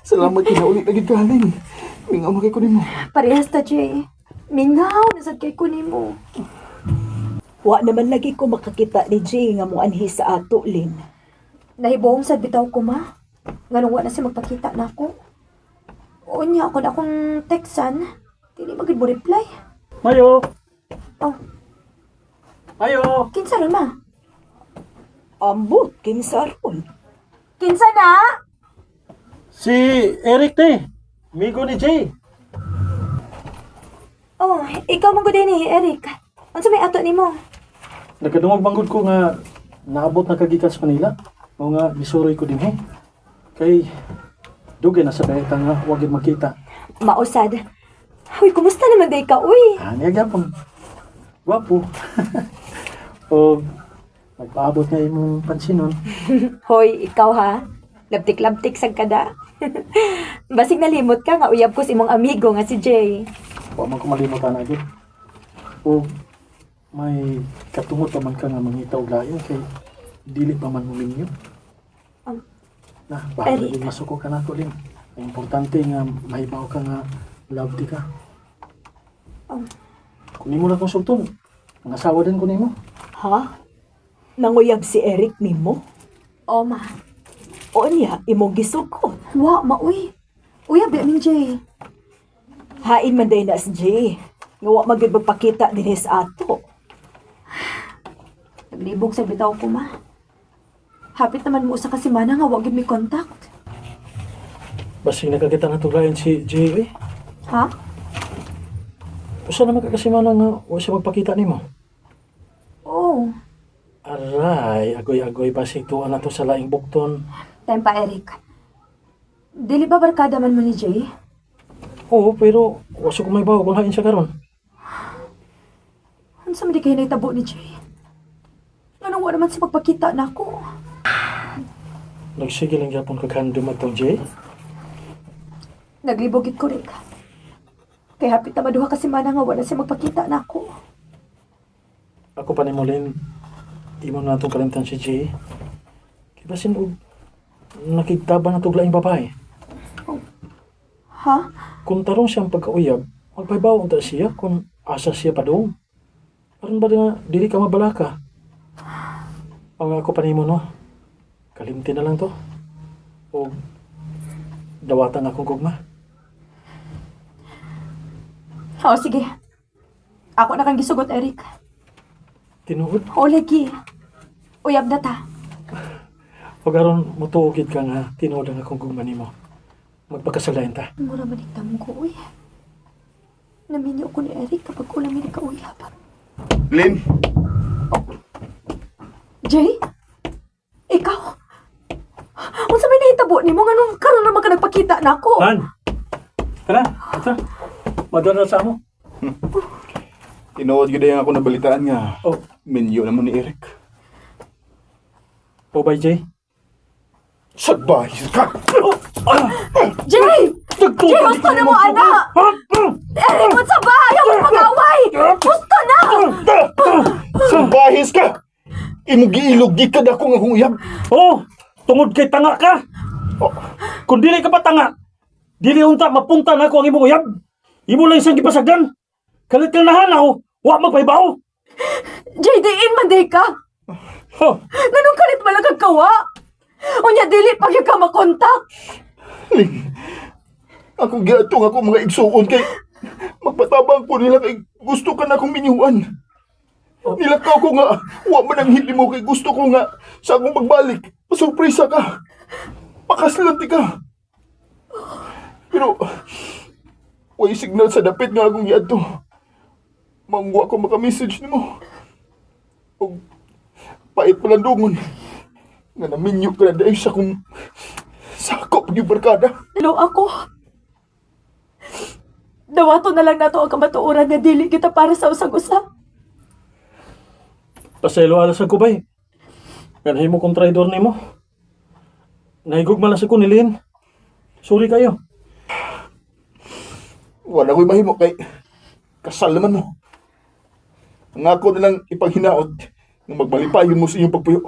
Salamat kay nauli na gid ka, Lin. Mingaw na kay ko nimo. Parehas ta, Jay. Mingaw na sad kay ko nimo. Wa naman lagi ko makakita ni Jay nga moanhi sa ato, Lin. Nahibuong sad bitaw ko, ma. Nganong wa na siya magpakita nako. Unya ako na akong textan. Dili magid mo reply. Mayo! Oh, Mayo! kinsa ron, ma? Ambot, kinsa ron. Kinsa na? Si Eric te. Migo ni Jay. Oh, ikaw man gud ni Eric. Unsa may ato nimo? Nagkadungog banggod ko nga naabot na kagikan sa Manila. Mao nga misuroy ko dinhi. Kay dugay na sa bayta nga wa gid makita. Mausad. Uy, kumusta naman day ka, uy? Ah, niya gyapon. Gwapo. O nagpaabot nga imong pansinon. Hoy, ikaw ha. Labtik-labtik sad kada. Basig nalimot ka nga uyab ko sa imong amigo nga si Jay. Wa man ko malimot ana gyud. O may katungod pa man ka nga mangita og lain kay dili pa man mo minyo. Na, bahala Eric. din masuko ka nako din. Ang importante nga mahibaw ka nga love di ka. Kung nimo na konsulton, ang asawa din ko nimo. Ha? Nanguyab si Eric nimo? Oh, ma. O niya, imong gisukot. Wa, ma, uy. Uyab di amin, Jay. Hain man day na si Jay. Nga wa magyud magpakita dinhi sa ato. Naglibog sa bitaw ko, ma. Hapit naman mo usa ka semana nga wa gyud may contact. Basig nakakita na tuglayan si Jay, eh. Ha? Usa naman ka kasi man nga wa siya magpakita nimo. Oh. Aray, agoy-agoy basig tuwa na to sa laing bukton. Time pa, Eric. Dili ba barkada man mo ni Jay? Oo, pero wa siya kumaybaw kung hain siya karon. Unsa man di kayo nahitabo ni Jay? Nganong wa naman siya magpakita nako? Nagsige lang gyapon kag handom atong Jay. Naglibog gid ko, Rick. Kay hapit na maduha ka semana nga wa na siya magpakita nako. Ako pa nimo Lin, imo na atong kalimtan si Jay. Kay basin og nakigtaba na tog laing babae. Ha? Kung tarong siyang pagkauyab, magpaybaw unta siya kung asa siya padung. Aron ba nga dili ka mabalaka? Ang ako pa nimo no. Kalimti na lang to. O dawatan akong gugma. Oo, sige. Ako na kang gisugot, Eric. Tinuod. Oo, lagi. Uyab na ta. O aron motuo gid ka nga tinuod ang akong gugma nimo. Magpakasalain ta. Mura maniktam ko, uy. Naminyo ko ni Eric kapag kulang mi nagkauyab. Lin, Jay? Ikaw? Unsa may nahitabo nimo nganong karon naman ka nagpakita nako? Man. Tara, tara. Madala sa amo. Tinuod gyud ang ako nabalitaan nga Oh, minyo naman ni Eric. po bye Jay. Sagbahis ka! Jay! Jay, gusto na mo, ana! Eric, unsa ba? Ayaw mo mag-away! Gusto na! Sagbahis ka! Imong giilog gikad ako nga akong uyab. Oh, tungod kay tanga ka. Oh, kung dili ka pa tanga, dili unta mapunta na ako ang imong uyab. Imo lang siyang gipasagdan. Kalit kang nahanaw, wa magpaybaw. Jay, diin man day ka! Oh, Nganong kalit man lang kag kawa? Unya, dili pa gyud ka makontak! Ling, akong giatong ako mga igsuon kay magpatabang ko nila kay gusto ka na akong minyuan. Nilakaw ko nga, wa man ang hindi mo kay gusto ko nga sa akong pagbalik, masurpresa ka. Pakaslanti ka. Pero, way signal sa dapit nga akong giadto. Mangwa ko maka-message nimo. Og pait pala dungon. Nga naminyo ka na dahil sa akong sakop yung barkada. Hello ako. Dawato na lang nato ang kamatuoran nga dili kita para sa usag-usa. Paselo alas ako bay. Ganhi mo kong traidor nimo. Nahigugma lang sa ko ni Lin. Sorry kayo. Wala ko'y mahimo kay kasal naman mo. Ang ako na lang ipaghinaot nga magbalipayon mo sa iyong pagpuyo.